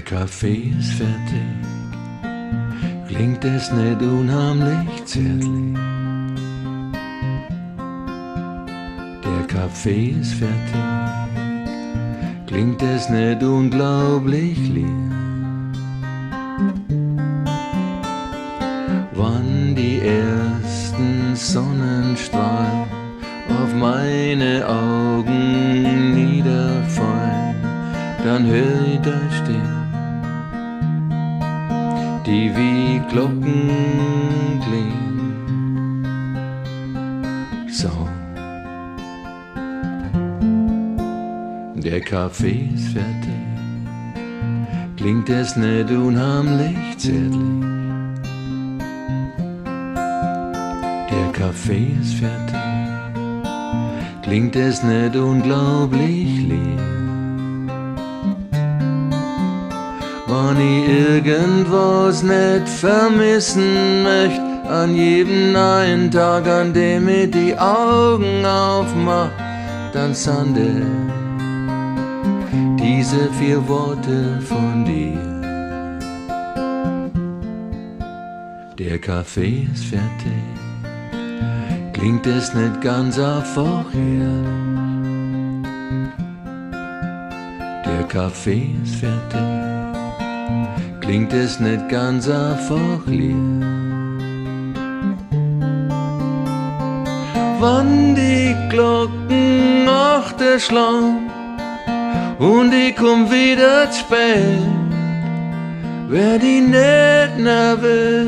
Kaffee ist fertig, klingt es nicht unheimlich zärtlich? Der Kaffee ist fertig, klingt es nicht unglaublich lieb? Wann die ersten Sonnenstrahlen auf meine Augen niederfallen, dann hör ich deine Stimme, die wie Glocken klingt. So. Der Kaffee ist fertig, klingt es nicht unheimlich zärtlich? Der Kaffee ist fertig, klingt es nicht unglaublich lieb? Wann ich irgendwas nicht vermissen möcht, an jedem neuen Tag, an dem ich die Augen aufmach, dann sind es diese 4 Worte von dir. Der Kaffee ist fertig, klingt es nicht ganz einfach herrlich? Der Kaffee ist fertig, klingt es nicht ganz einfach lieb? Wann die Glocken 8 schlagen und ich komm wieder zu spät, werd ich nicht nervös,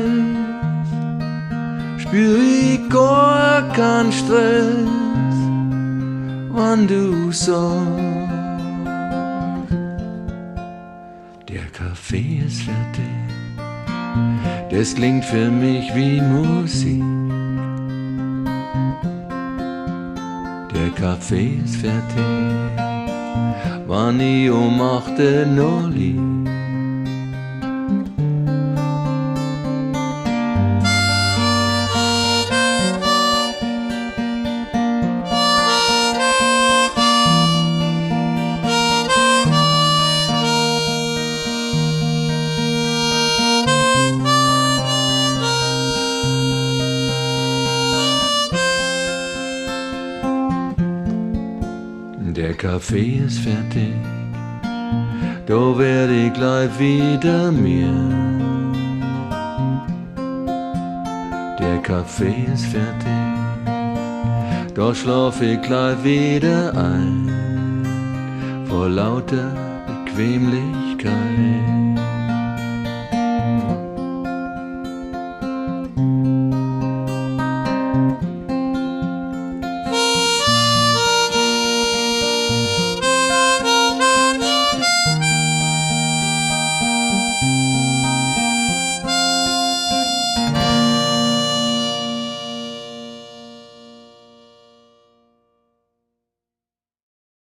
spür ich gar keinen Stress, wann du sagst, der Kaffee ist fertig, das klingt für mich wie Musik. Der Kaffee ist fertig, wann ich um 8 noch lieg. Der Kaffee ist fertig, da werd ich gleich wieder mir. Der Kaffee ist fertig, da schlaf ich gleich wieder ein, vor lauter Bequemlichkeit.